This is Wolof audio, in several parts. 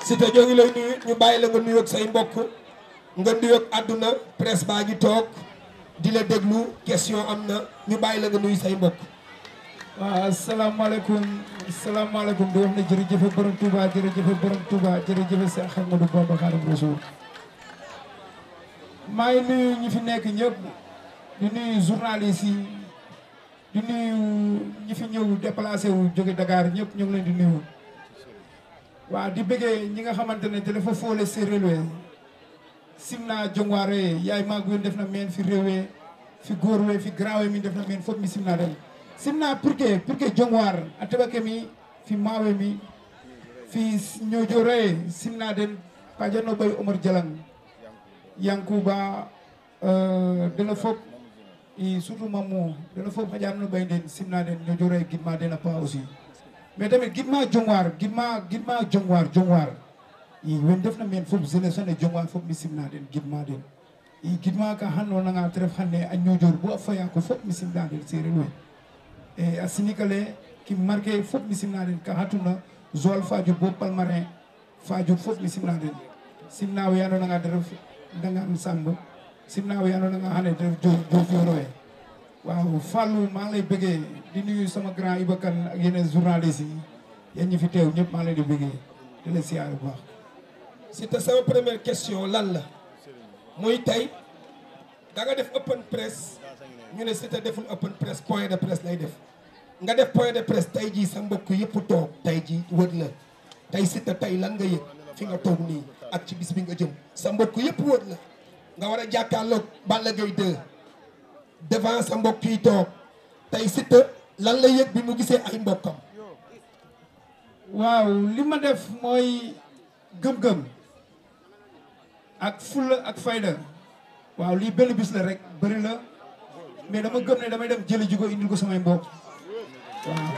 Siteu ñoo ngi lay nuyu ñu bàyyi la nga nuyoog say mbokk nga nuyoog àdduna presse baa ngi toog di la déglu question am na ñu bàyyi la nga nuyu say mbokk. waaw asalaamaaleykum asalaamaaleykum di wax ne jërëjëf borom Touba jërëjëf borom Touba jërëjëf Seex Ahmadu Bamba Xaadimu Rasuul maa ngi nuyu ñi fi nekk ñëpp di nuyu journaliste yi di nuyu ñi fi ñëw déplacé wu jóge Dakar ñëpp ñu ngi leen di nuyu. waaw di bëggee ñi nga xamante ne dafa foole séeréer we simna jongwaare yaay maag wen def na meen fi réewe fi góor we fi grand we mi def na meen fof mi simna den simna pour que jongwaar a teɓake mi fi maawe mi fi ñoojore simna den pajano ɓay Omar Jalang Yankuba dena fop i surtout Mamou dena fop xaƴam no ɓay den simna den ñoojore gidma den a paax aussi mais tamit gidma jongwaar jongwaar i wen ndef na meen fop jeunesse ne jongwaar fop mi simna den gidma den i gidma ka xandona nga te ref xane a ñoojor bo a faya ko fop mi simna den sereer we e a sinikale ki marqué fop mi simna den ka xatuna Joal Fadiouth bo Palmarin Fadiouth fop mi simna den simna we andona nga te ref Ndangan Samb simna we andona nga xane te ref Diofior we waaw Fallou maa ngi lay bëggee di nuyu sama grand Iba Kane ak yeneen journalistes yi yéen ñi fi teew ñëpp maa ngi lay di bëggee di la siyaare bu baax. Siteu sama première question lan la muy tey da nga def open press ñu ne Siteu deful open press point de presse lay def nga def point de presse tey jii sa mbokk yëpp toog tey jii wër la tey Siteu tey lan nga yëg fi nga toog nii ak ci bis bi nga jëm sa mbokk yëpp wër la nga war a jàkkaarloog Balla Gaye 2 devant sa mbokk yi toog tey Siteu lan la yëg bi mu gisee ay mbokkam. waaw li ma def mooy gëm-gëm ak fulla ak fayda waaw lii benn bis la rek bëri la mais dama gëm ne damay dem jëli ji ko indil ko samay mbokk waaw.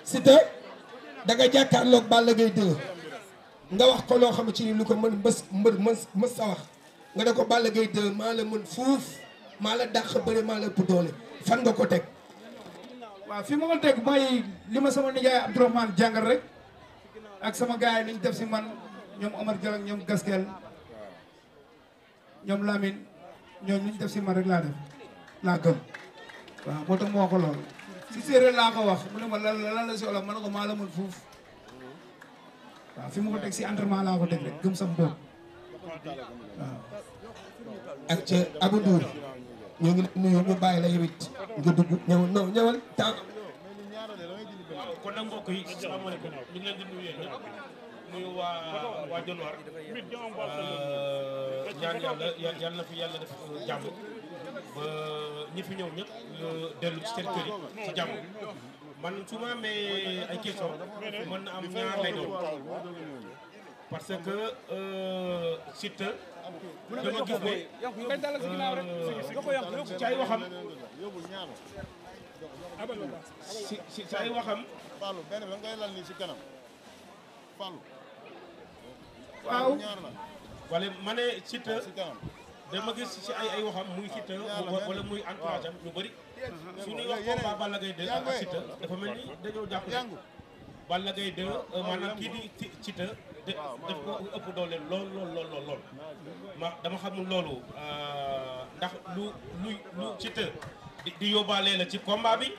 Siteu da nga jàkkaarloog Balla Gaye 2 nga wax ko loo xam ci ni lu ko mën mës sa wax nga ne ko Balla Gaye 2 maa la mën fuuf maa la dàq bëri maa la ëpp doole fan nga ko teg. waaw fi ma ko teg mooy li ma sama nijaay Abdourahmane jàngal rek ak sama gars yi liñ def si man ñoom Omar Jalang ñoom Gaskel ñoom Lamine ñoom liñ def si man rek laa def laa gëm waaw moo tax moo ko lool si séeréer laa ko wax mu ne ma lan la si olof ma ne ko maa la mën fuuf waaw fi ma ko teg si entraînement laa ko teg rek gëm sam bopp waaw. ak ca Abou Ndour ñoo ngi nuyu ñu bàyyi la yow it nga dugg ñëwal temps. kon nag mbokk yi asalaamaaleykum ñu ngi leen di nuyu yéen ñëpp nuyu waa Dionewar ñaan yàlla na fi yàlla def jàmm ba ñi fi ñëw ñëpp dellu ci seen kër yi ci jàmm man su ma amee ay question mën na am ñaar lay doon parce que Siteu dama gis ne ci ay waxam si ay waxam waaw wala ma ne Siteu dama gis si ay waxam muy Siteu wala muy entourage am ñu bëri su ñuy wax combat Balla Gaye 2 ak Siteu dafa mel ni dañoo jàpp ne Balla Gaye 2 maanaam kii di Siteu daf ko ëpp doole lool ma dama xamul loolu ndax lu Siteu di yóbbaale la ci combat bi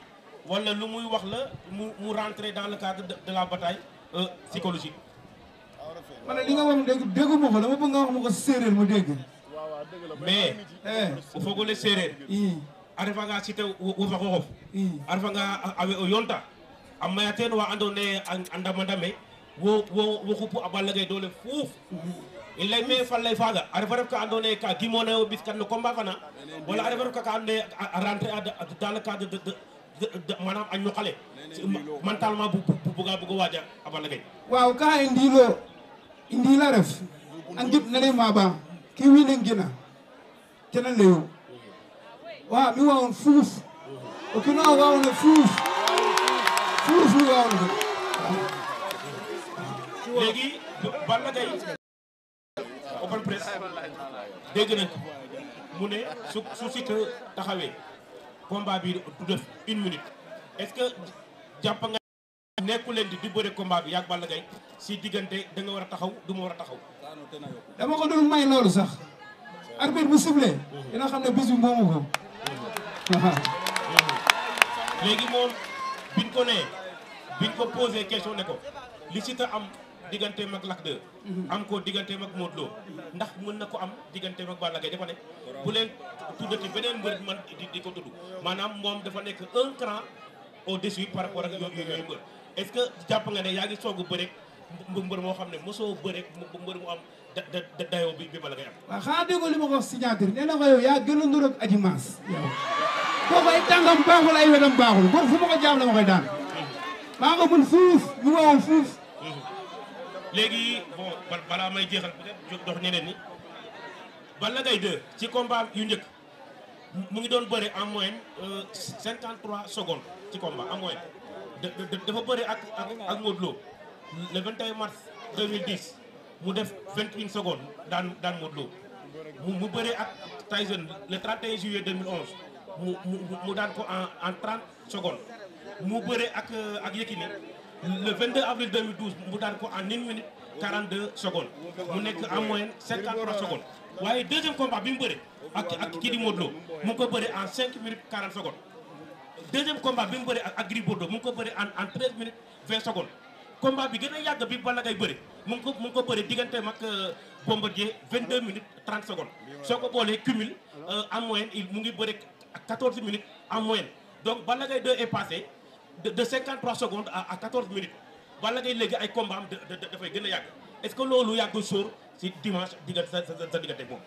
wala lu muy wax la mu rentrer dans le cadre de la bataille psychologique. ma ne li nga wax déggu ma ko dama bëgg nga wax ma ko séeréer ma dégg. mais o fogole séeréer a refa nga Siteu wo fa xooxof a refa nga awe o yonta a maya teen wa ando naye a ndame wo xupu a Balla Gaye doole fuuf i ley me fa ley faaga a refa ref ka ando naye ka gimona yo bis kan no combat fana wala a refa ref ka ando naye a rentrer dans le cadre de manam a ñoqale mentalement buga waaja a Balla Gaye waaw ka i ndila ref a ngib nene maɓa ki wiin ngina tena leyu wa mi wawon fuuf o kino a wawona fuuf mi wawona léegi Balla Gaye open press dégg nañ ko mu ne su Siteu taxawee combat bi du def 1 minute est-ce que jàpp nga nekku leen di bëre combat bi yaag Balla Gaye si diggante da nga war a taxaw du ma war a taxaw. dama ko dul may loolu sax arbitre bu sifflé dina xam ne bis bi moomu ko. léegi moom biñ ko posé question ne ko li si ta am digganteem ak Lac 2 am ko digganteem ak Modou Lo ndax mën na ko am digganteem ak Balla Gaye dafa ne bu leen tuddati beneen mbër man di ko tudd maanaam moom dafa nekk un cran au-dessus par rapport ak yooyu mbër est-ce que jàpp nga ne yaa ngi soog a bëreeg mbër moo xam ne mosoo bëreeg mbër mu am dayoo bi Balla Gaye am. waaw xanaa déggoo li ma ko wax signature nee na ko yow yaa gën a ndur ak Adji Mass yow kooku ay tàngam baaxul ay wedam baaxul kooku fu ma ko jaam la ma koy daan maa nga mën fuuf ñu wowoon fuuf. léegi bon balaa may jeexal peut-être dox ñeneen ñi Balla Gaye 2 ci combat yu njëkk mu ngi doon bëre en moyenne 53 secondes ci combat en moyenne dafa bëre ak Modou Lo le 21 mars 2010 mu def 21 secondes daan Modou Lo mu bëre ak Tyson le 31 juillet 2011 mu daan ko en 30 secondes mu bëre ak Yékini le 22 avril 2012 mu daan ko en 1 minute 42 secondes mu nekk en moyenne 53 secondes waaye deuxième combat bi mu bëre ak kii di Modou Lo mu ngi ko bëre en 5 minutes 40 secondes deuxième combat bi mu bëre ak Gris Bordeaux mu ngi ko bëre en 13 minutes 20 secondes combat bi gën a yàgg bi Balla Gaye bëre mu ngi ko bëre digganteem ak Bombardier 22 minutes 30 secondes soo ko boolee cumul en moyenne mu ngi bëre 14 minutes en moyenne donc Balla Gaye 2 est passé de 53 secondes à 14 minutes Balla Gaye léegi ay combat am dafay gën a yàgg est-ce que loolu yàgg sóor si dimanche diggante sa diggante moom.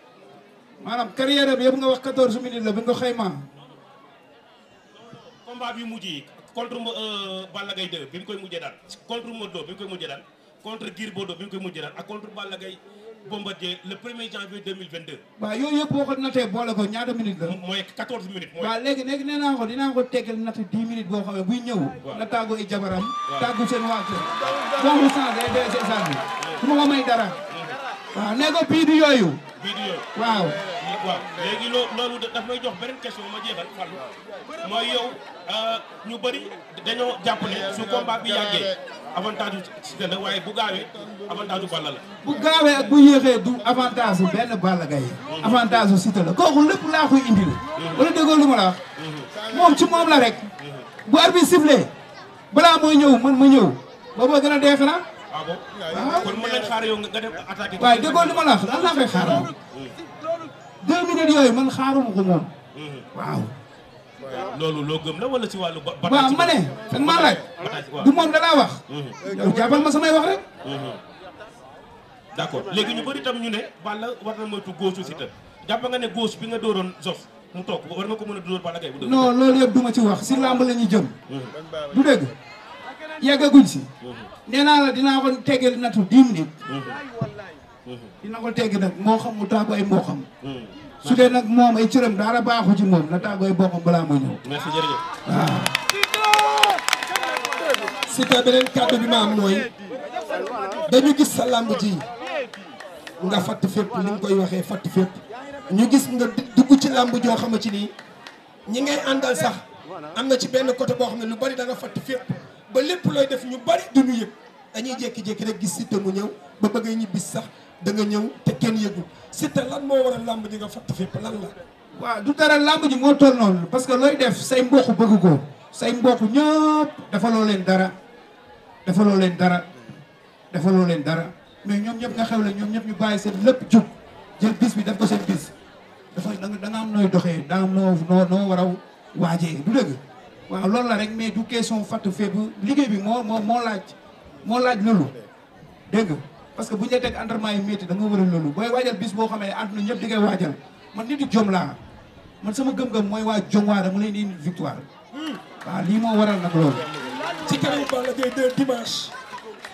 maanaam carrière bi yëpp nga wax 14 minutes la bi nga ko xaymaa. combat bi mujj yi contre Balla Gaye 2 bi mu koy mujjee daan contre Modou Lo bi mu koy mujjee daan contre Gris Bordeaux bi mu koy mujjee daan ak contre Balla Gaye Bombardier le 1er janvier 2022. waaw yooyu yëpp boo ko natee boole ko ñaata minutes la. mooy 14 minutes. waaw léegi nee naa ko dinaa ko teggal natt 10 minutes boo xam ne buy ñëw. na tàggu ay jabaram. tàggu seen waa kër. boobu sens day dee seen sens bi. su ma ko may dara. waaw nee ko bii di yooyu. waaw. waaw léegi loolu daf may jox beneen question ma jeexal Fallou mooy yow ñu bëri dañoo jàpp ne su combat bi yàggee avantage Siteu la waaye bu gaawee avantage bu Balla la. bu gaawee ak bu yéexee du avantage bu benn Balla Gaye avantage bu Siteu la kooku lépp laa koy indil. wala déggoo lu ma la wax. moom ci moom la rek. bu arbitre sifflé balaa mooy ñëw man ma ñëw ba ma gën a dee xanaa. ah bon kon mën nañ xaar yow nga def attaqué. waaye déggoo lu ma la wax lan laa koy xaar moom. 2 minutes yooyu man xaaruma ko moom. waaw. loolu loo gëm la wala ci wàllu bataille. waaw ma ne dañ maa laaj. du moom danaa wax. yow jàppal ma samay wax rek. d'accord léegi ñu bëri tam ñu ne Balla war na moytu góosu Siteu jàpp nga ne góos bi nga dooroon Zof mu toog war nga ko mën a dóor Balla Gaye bu dëgg. non loolu yëpp duma ci wax si làmb la ñuy jëm. du dëgg yeggaguñ si. nee naa la dinaa ko teggeel natu 10 minutes. dina ko tegg nag moo xam mu tàggu ay mboqam. su dee nag moom ay cëram dara baaxu ci moom na tàggu ay mboqam balaa ma ñëw. merci jërëjëf. waaw. Siteu beneen kàddu bi ma am mooy dañu gis sa làmb ji nga fatt fépp li nga koy waxee fatt fépp ñu gis nga dugg ci làmb joo xama ci nii ñi ngay àndal sax am na ci benn côté boo xam ne lu bari da nga fatt fépp ba lépp looy def ñu bari duñu yëg dañuy jékki-jékki rek gis Siteu mu ñëw ba bëggee ñibbis sax da nga ñëw te kenn yëgul Siteu lan moo waral làmb ji nga fatt fépp lan la. waaw du dara làmb ji moo toll noonu parce que looy def say mbokk bëgg ko say mbokk ñëpp defaloo leen dara defaloo leen dara defaloo leen dara mais ñoom ñëpp nga xewle ñoom ñëpp ñu bàyyi seen lépp jug jël bis bi def ko seen bis dafa da nga am nooy doxee da nga am noo war a waajee du dëgg waaw loolu la rek mais du question fatt fépp liggéey bi moo laaj loolu dégg nga parce que bu ñu lay teg entraînement yi métti da nga war a loolu booy waajal bis boo xamee àdduna ñëpp di ngay waajal man nit di jom laa man sama gëm-gëm mooy waa jom waa dama leen di indi victoire waaw lii moo waral nag loolu. ci kanam Balla Gaye 2 dimanche.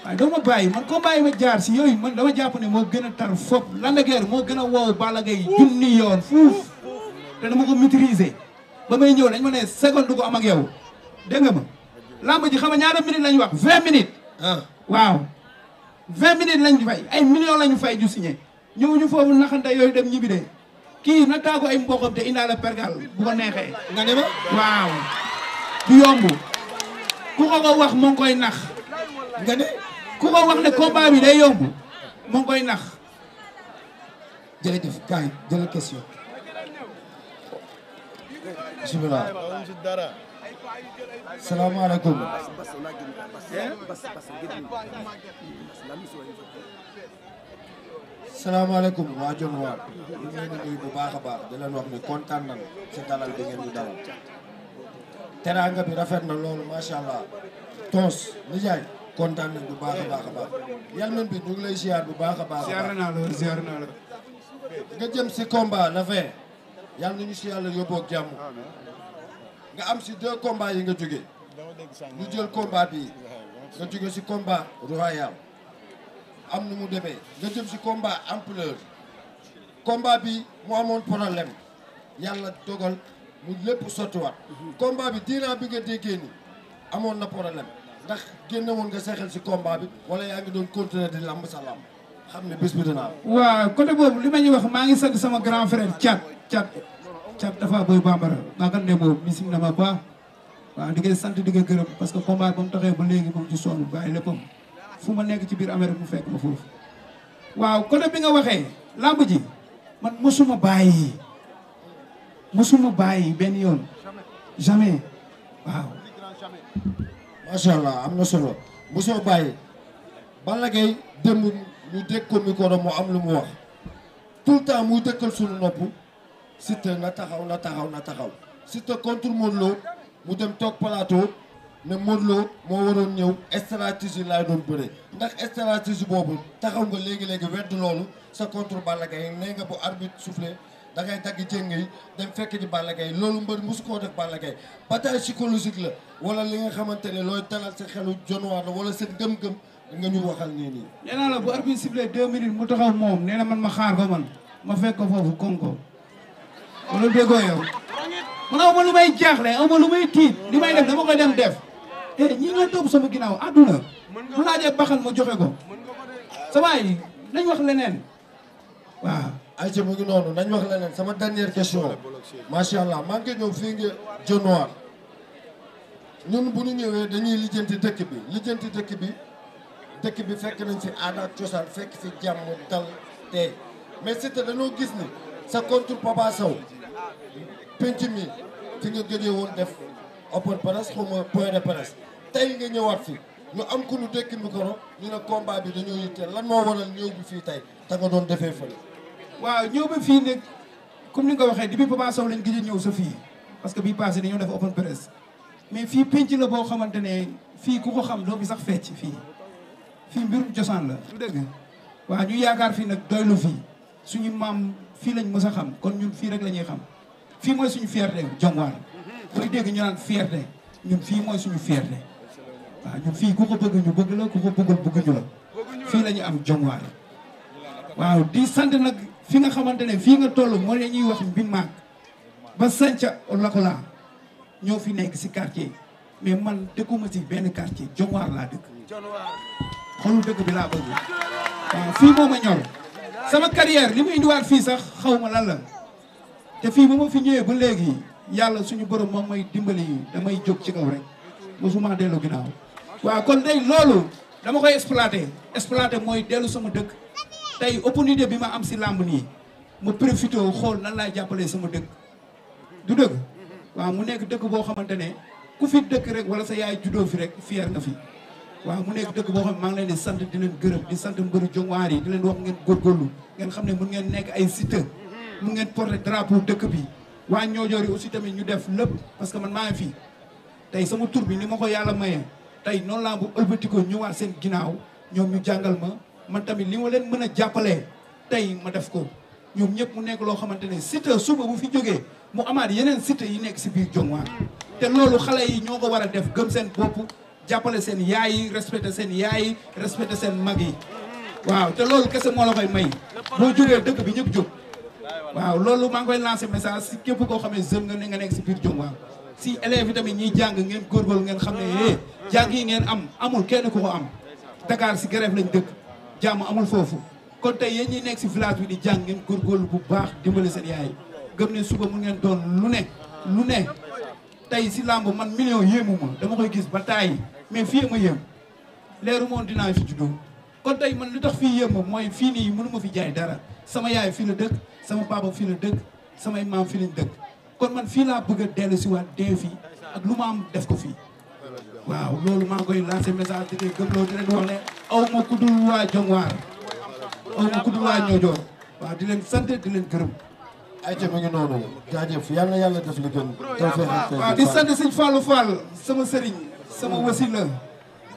waaye doo ma bàyyi man combat yi ma jaar si yooyu man dama jàpp ne moo gën a tar fop Lac de Guiers moo gën a wow Balla Gaye junni yoon fuuf te dama ko maîtriser ba may ñëw dañ ma ne seconde du ko am ak yow dégg nga ma lamb ji xam nga ñaata minutes lañu wax 20 minutes. waaw 20 minutes lañu fay ay millions lañu fay ju signé ñëwuñu foofu naxante yooyu dem ñibbi de kii na taagu ay mboqam te indaale pergal bu ko neexee. nga ne ma waaw du yomb ku ko wax moo ngi koy nax. nga ne ku ko wax ne combat bi day yomb moo ngi koy nax. jërëjëf kaay jël question. bismillah. salaamaaleykum. salaamaaleykum waa John Waar ñu ngi leen di nuyu bu baax a baax di leen wax ni kontaan nañu ci dalal bi ngeen ñu dalal teraanga bi rafet na loolu macha allah Tons nijaay kontaan nañ bu baax a baax a baax Yalmin bi ñu ngi lay ziar bu baax a baax. ziar naa la ziar naa la. nga jëm si combat la fin yàlla nañu si yàlla yóbboo ak jàmm nga am si 2 combats yi nga jóge ñu jël combat bi nga jóge si combat royal am nu mu demee nga jëm si combat ampleur combat bi mu amoon problème yàlla dogal mu lépp sottiwaat combat bi diinaa bi nga déggee ni amoon na problème ndax génne woon nga sexel si combat bi wala yaa ngi doon continuer di lamb sa lamb xam ne bés bi dina am. waaw côté boobu li ma ñuy wax maa ngi sant sama grand frère Thiat dafa boy bambara maa kan ne moom misim na ma baax waaw di ngay sant di nga gërëm parce que combat ba mu taxee ba léegi moom ci sonn bàyyi léppam fu ma nekk ci biir Amérique mu fekk ma foofu. waaw côté bi nga waxee lamb ji man mosuma bàyyi benn yoon jamais waaw. macha allah am na solo mosoo bàyyi Balla Gaye démb ñu dégg ko micro mu am lu mu wax tout le temps muy dëkkal suñu nopp Siteu na taxaw Siteu contre Modou Lo mu dem toog plateau ne Modou Lo moo waroon ñëw stratégie laay doon bëre ndax stratégie boobu taxaw nga léegi-léegi wedd loolu sa contre Balla Gaye nee nga bu arbitre soufflé da ngay dagg jéng yi dem fekk di Balla Gaye loolu mbër mosu koo def Balla Gaye bataille psychologique la wala li nga xamante ne looy dalal sa xelu jonwaar la wala sa gëm-gëm nga ñu waxal nii. nee naa la bu arbitre sifflé 2 minutes mu taxaw moom nee na man ma xaar ko man ma fekk ko foofu konko wala déggoo yow man aw ma lu may jaaxle aw ma lu may tiit li may def dama koy dem def ñi nga topp sama ginnaaw àdduna mu laajee baxal ma joxe ko sama yi nañ wax leneen waaw. ayca mu ngi noonu nañ wax leneen sama dernière question macha allah maa ngi ñëw fii nga jonwaar ñun bu ñu ñëwee dañuy lijjanti dëkk bi fekk nañ fi aada ak cosaan fekk fi jàmm dal tey mais Siteu dañoo gis ni sa contre Papa Sow penc mi fi nga gëjee woon def open press xaw ma point de presse tey nga ñëwaat fi ñu am ku ñu dékk micro ñu ne combat bi dañoo yitteel lan moo waral ñëw bi fii tey te nga doon defee fële. waaw ñëw ba fii nag comme ni nga ko waxee depuis Papa Sow lañ gëj a ñëw sa fii parce que bii passé dañoo def open press mais fii penc la boo xamante ne fii ku ko xam doo bi sax fecc fii mbirum cosaan la du dëgg waaw ñu yaakaar fii nag doylu fii suñu maam fii lañ mës a xam kon ñun fii rek la ñuy xam fii mooy suñu fierté Jongwaar fooy dégg ñu naan fierté ñun fii mooy suñu fierté waaw ñun fii ku ko bëgg ñu bëgg la ku ko bëggul bëgguñu la fii la ñu am Jongwaar waaw di sant nag fi nga xamante ne fii nga toll moo la ñuy wax bi maag ba sanca lakola ñoo fi nekk si quartier mais man dëkkuma si benn quartier Jongwaar laa dëkk xolu dëkk bi laa bëgg waaw fii moo ma ñor sama carrière li mu indiwaat fii sax xaw ma lan la te fii ba ma fi ñëwee ba léegi yàlla suñu borom moom may dimbali damay jóg ci kaw rek mosuma dellu ginnaaw waaw kon tey loolu dama koy exploité mooy dellu sama dëkk tey opportunité bi ma am si làmb nii ma profité xool nan laay jàppalee sama dëkk du dëgg waaw mu nekk dëkk boo xamante ne ku fi dëkk rek wala sa yaay juddoo fi rek fier nga fi waaw mu nekk dëkk boo xam ne maa ngi leen di sant di leen gërëm di sant mbëru Jongwaar yi di leen wax ngeen góorgóorlu ngeen xam ne mën ngeen nekk ay Siteu mën ngeen porter drapeau dëkk bi waa Ñoojoor yi aussi tamit ñu def lépp parce que man maa ngi fii tey sama tur bi ni ma ko yàlla mayee tey noonu laa bu ëlbatikoo ñëwaat seen ginnaaw ñoom ñu jàngal ma man tamit li ma leen mën a jàppalee tey ma def ko ñoom ñëpp mu nekk loo xamante ne Siteu suba bu fi jógee mu amaat yeneen Siteu yi nekk si biir Jongwaar te loolu xale yi ñoo ko war a def gëm seen bopp jàppale seen yaay yi respecté seen yaay yi respecté seen mag yi waaw te loolu kese moo la koy may boo jógee dëkk bi ñëpp jóg waaw loolu maa ngi koy lancé message si képp koo xam ne jeune nga ne nga nekk si biir Jongwaar si élèves yi tamit ñiy jàng ngeen góorgóorlu ngeen xam ne jàng yi ngeen am amul kenn ku ko am Dakar si grève lañ dëkk jàmm amul foofu kon tey yéen ñi nekk si village bi di jàng ngeen góorgóorlu bu baax dimbali seen yaay gëm ne suba mu ngeen doon lu ne tey si làmb man million yéemu ma dama koy gis ba taay mais fii ma yéem leeru moom dinaa fi juddoo kon tey man li tax fii yéem ma mooy fii nii mënu ma fi jaay dara sama yaay fii la dëkk sama papa fii la dëkk samay maam fii lañ dëkk kon man fii laa bëgg a dellu si waat dee fii ak lu ma am def ko fii waaw loolu maa ngi koy lancer message di koy gëmloo di leen wax ne aw ma ku dul waa Jongwaar aw ma ku dul waa Ñoojoor waaw di leen sant di leen gërëm ay ca mi ngi noonu jaajëf yàlla yàlla def li gën waaw di sant sëñ Fallou Fall sama sëriñ sama wasila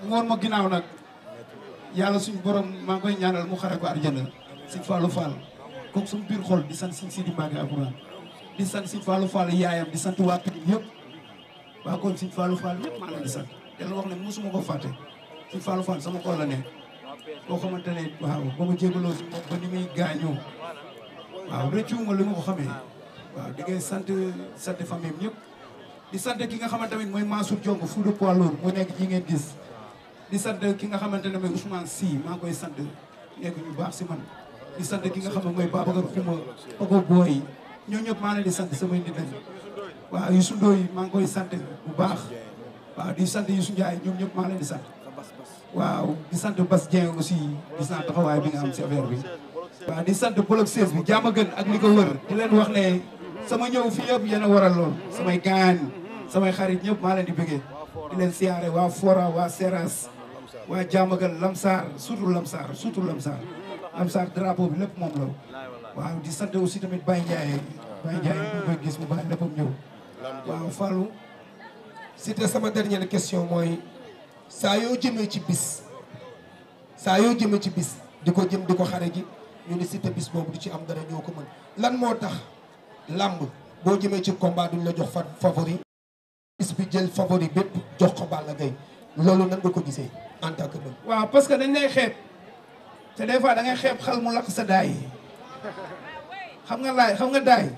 ngoon ma ginnaaw nag yàlla suñu borom maa ngi koy ñaanal mu xare ko arjana sëñ Fallou Fall kooku sama biir xol di sant sëñ Sidi Mbacke Alxuraan di sant sëñ Fallou Fall yaayam di sant waa Pikine yëpp waaw kon sëñ Fallou Fall yëpp maa leen di sant te la wax ne mosuma ko fàtte sëñ Fallou Fall sama xol la ne boo xamante ne waaw ba ma jébaloo si moom ba ni muy gaañoo waaw rëccuwuma li ma ko xamee waaw di ngay sant famille ñëpp di sant ki nga xamante ne mooy Mansour Diong fou de poids lourd moo nekk ji ngeen gis di sant ki nga xamante ne mooy Ousmane Sy maa ngi koy sant nekk ñu baax si man di sant ki nga xam ne mooy Babacar Xuma Pago Boy ñoo ñëpp maa leen di sant samay nit lañ waaw Youssou Ndoye maa ngi koy sant bu baax waaw di sant Youssou Ndiaye ñoom ñëpp maa leen di sant waaw di sant Bass Dieng aussi gis naa taxawaay bi nga am si affaire bi waaw di sant bloc 16 bi jaama gën ak li ko wër di leen wax ne sama ñëw fii yëpp yéen a waral lool samay gaañ samay xarit ñëpp maa leen di bëggee di leen siyaare waa Fora waa Seras waa jaama gën Lamsar surtout Lamsar drapeau bi lépp moom la waaw di sant aussi tamit Baye Ndiaye ñu koy gis mu baax léppam ñëw waaw Fallou c'était sama dernière question mooy saa yoo jëmee ci bis di ko jëm di ko xare ji ñu ni Siteu bis boobu du ci am dara ñoo ko mën lan moo tax làmb boo jëmee ci combat duñ la jox favori bis bi jël favori bépp jox ko Balla Gaye loolu nan nga ko gisee en tant que mbër. waaw parce que dañ lay xeeb te des fois da ngay xeeb xal mu lakk sa daay xam nga daay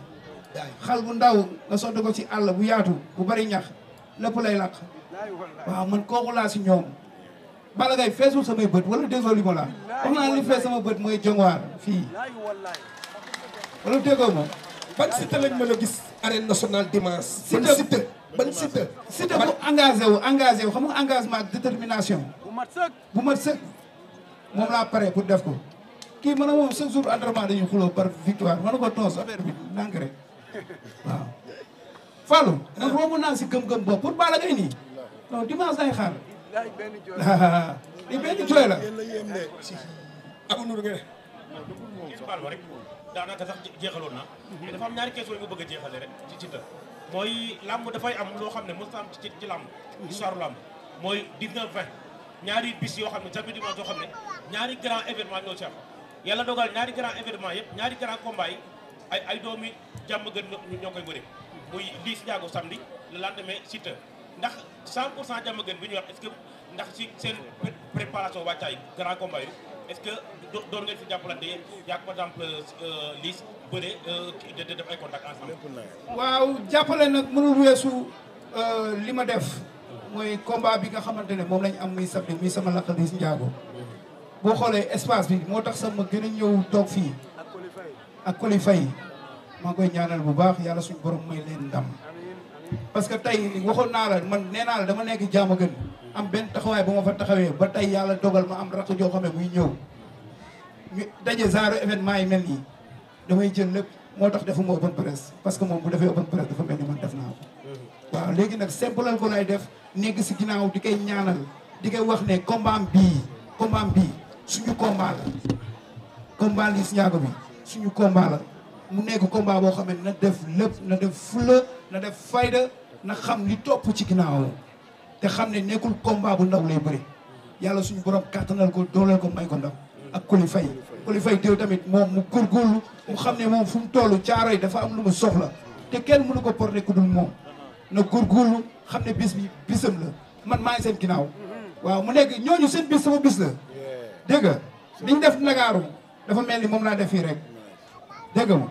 xal bu ndaw nga sotti ko ci àll bu yaatu bu bari ñax lépp lay lakk waaw man kooku laa si ñoom Balla Gaye feesul samay bët wala désolé ma la wax naa li fees sama bët mooy Jongwaar fii wala déggoo ma ban Siteu lañ mën a gis arène nationale dimanche. ban Siteu bu engagé wu xam nga engagement ak détermination bu mat sëkk moom laa pare pour def ko kii mën a moom chaque jour entraînement dañuy xuloo par victoire mën na ko toos affaire bi ndànk rek waaw Fallou man romb naa si gëm-gëm boobu pour Balla Gaye nii non dimanche day xaar li benn jooy la amoon nga baal ma rek daanaka sax jeexaloon na mais dafa am ñaari question yu nga bëgg a jeexale rek ci Siteu mooy làmb dafay am loo xam ne mos am ci làmb histoire làmb mooy 19-20 ñaari bis yoo xam ne samedi dimanche yoo xam ne ñaari grand événement ñoo ci am yàlla dogal ñaari grand événement yëpp ñaari grand combat yi ay doomi jàmm gën ñoo koy bëre muy Liss Ndiago samedi le lendemain Siteu ndax 100% jàmm gën bi ñu wax est-ce que ndax ci seen préparation wàccaay grand combat yi est-ce que doon ngeen fi jàppalante yaa par exemple Liss bëre de def ay contact ensemble. waaw jàppale nag mënul weesu li ma def mooy combat bi nga xamante ne moom lañ am muy samedi muy sama lakk Liss Ndiago boo xoolee espace bi moo tax sama gën a ñëw toog fii ak Coly Faye maa ngi koy ñaanal bu baax yàlla suñu borom may leen ndam parce que tey waxoon naa la man nee naa la dama nekk jaama gën am benn taxawaay ba ma fa taxawee ba tey yàlla dogal ma am rakk joo xam ne muy ñëw ñu daje genre événement yi mel nii damay jël lépp moo tax defuma open press parce que moom bu defee open press dafa mel ni man def naa ko waaw léegi nag simplal ko lay def nekk si ginnaaw di koy ñaanal di koy wax ne combat bii suñu combat la combat Liss Ndiago bi suñu combat la mu nekk combat boo xam ne na def lépp na def fula na def fayda na xam li topp ci ginnaaw te xam ne nekkul combat bu ndaw lay bëri yàlla suñu borom kàttanal ko dooleel ko may ko ndaw ak Coly Faye teew tamit moom mu góorgóorlu mu xam ne moom fu mu toll caaro yi dafa am lu mu soxla te kenn mënu ko porter ku dul moom na góorgóorlu xam ne bis bi bisam la man maa ngi seen ginnaaw waaw mu nekk ñooñu seen bis sama bis la dégg nga liñ def Ndakaaru dafa mel ni moom laa def fii rek dégg nga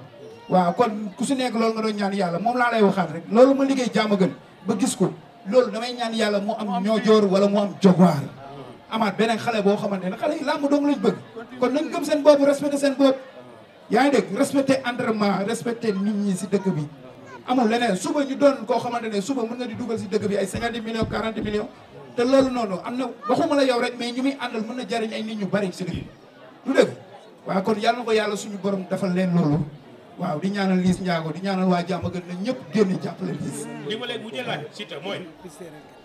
waaw kon ku si nekk loolu nga doon ñaan yàlla moom laa lay waxaat rek loolu ma liggéey jaama gën ba gis ko loolu damay ñaan yàlla mu am Ñoojoor wala mu am Jogwaar amaat beneen xale boo xamante ne xale yi làmb dong lañ bëgg kon nañ gëm seen bopp respecté seen bopp yaa ngi dégg respecté entraînement respecté nit ñi si dëkk bi amul leneen suba ñu doon koo xamante ne suba mën nga di dugal si dëkk bi ay 50 millions 40 millions te loolu noonu am na waxuma la yow rek mais ñu muy àndal mën na jariñ ay nit ñu bari si dëkk bi du dëgg waaw kon yàlla na ko yàlla suñu borom defal leen loolu waaw di ñaanal Liss Ndiago di ñaanal waa jàmm gën na ñëpp génn jàppale Liss. li ma léegi mujjee laaj Siteu mooy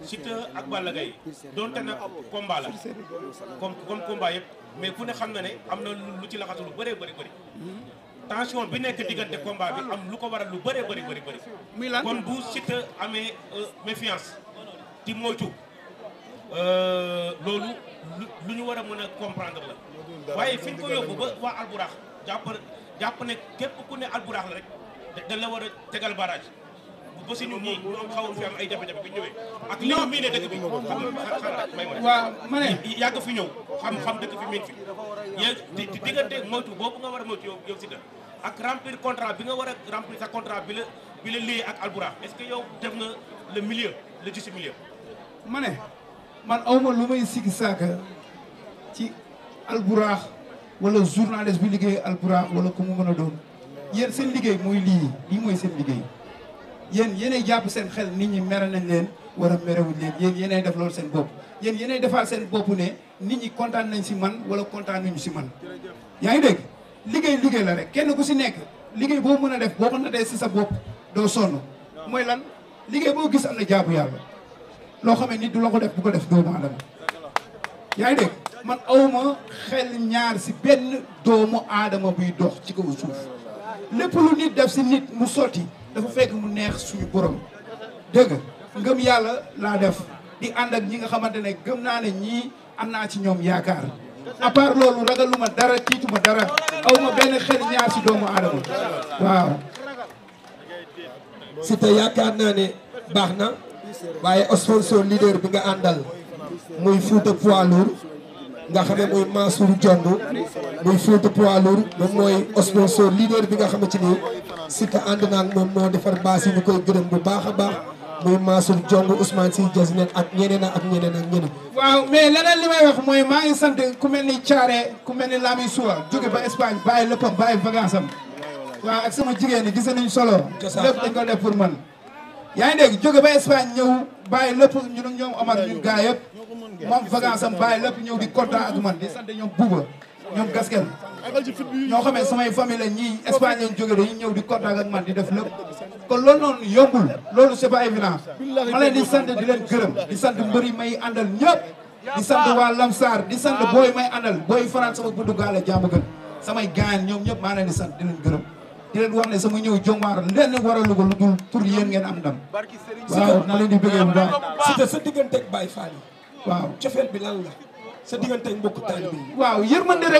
Siteu ak Balla Gaye donte nag combat la comme combat yëpp mais ku ne xam na ne am na lu ci laxatu lu bëree bëri tension bi nekk diggante combat bi am lu ko waral lu bëree bëri muy lan kon bu Siteu amee méfiance di moytu loolu lu ñu war a mën a comprendre la waaye fi ñu ko yóbbu ba waa Alburax jàpp ne képp ku ne Alburax la rek dañ la war a tegal barrage ba si ñun ñii ñoo xawoon fi am ay jafe-jafe bi ñëwee ak li ñu miine dëkk bi waaw ma ne yàgg fi ñëw xam dëkk fi miin fi yéen di diggante moytu boobu nga war a moytu yow Siteu ak remplir contrat bi nga war a remplir sa contrat bi la lié ak Alburax est-ce que yow def nga le milieu le juste milieu ma ne man awma lu may sikki saaka ci Alburax wala journaliste bi liggéey Alburax wala ku mu mën a doon yéen seen liggéey mooy lii mooy seen liggéey yéen yéenay jàpp seen xel nit ñi mere nañ leen war a merewuñ leen yéen yéenay def loolu seen bopp yéen yéenay defaat seen bopp ne nit ñi kontaan nañ si man wala kontaan nañu si man yaa ngi dégg liggéey la rek kenn ku si nekk liggéey boo mën a def boo ko natee si sa bopp doo sonn mooy lan liggéey boo gis am na jaabu yàlla loo xam ne nit du la ko def bu ko def doomu aadama yaa ngi dégg man awma xel ñaar si benn doomu aadama buy dox ci kaw suuf lépp lu nit def si nit mu sotti dafa fekk mu neex suñu borom dégg ngëm yàlla laa def di ànd ak ñi nga xamante ne gëm naa ne ñii am naa ci ñoom yaakaar à part loolu ragaluma dara tiituma dara awma benn xel ñaar si doomu aadama waaw. Siteu yaakaar naa ne baax na waaye sponsor leader bi nga àndal muy Fouta poids lourd nga xam ne muy Mansour Diong muy Fouta poids lourd moom mooy sponsor leader bi nga xamante ni Siteu ànd naa ak moom moo defar baas yi ñu koy gërëm bu baax a baax muy Mansour Diong Ousmane Sy Diasnen ak ñeneen ak ñeneen. waaw mais leneen li may wax mooy maa ngi sant ku mel ni Thiaré ku mel ni Lami Soua jóge ba Espagne bàyyi léppam bàyyi vacance am waaw ak sama jigéen ñi gis nañu solo lépp dañ ko def pour man yaa ngi dégg jóge ba Espagne ñëw bàyyi lépp ñu ne ñoom Omar ñun gaa yëpp moom vacance am bàyyi lépp ñëw di kontaan ak man di sant ñoom Bouba ñoom Gaskel ñoo xamee samay famille la ñii Espagne lañ jóge dañuy ñëw di kontaan ak man di def lépp kon loolu noonu yombul loolu c'est pas évident ma leen di sant di leen gërëm di sant mbëri may àndal ñëpp di sant waa Lamsar di sant booy may àndal booy fanaan sama buddu gaale jàmm gën samay gaañ ñoom ñëpp maa leen di sant di leen gërëm di leen wax ne sama ñëw jomwaar lenn waralu ko lu dul pour yéen ngeen am ndam waaw na leen di bëggee bu baax Siteu sa digganteeg Baye Fall yi waaw cofeel bi lan la sa digganteeg mbokku taalibe yi waaw yërmande rek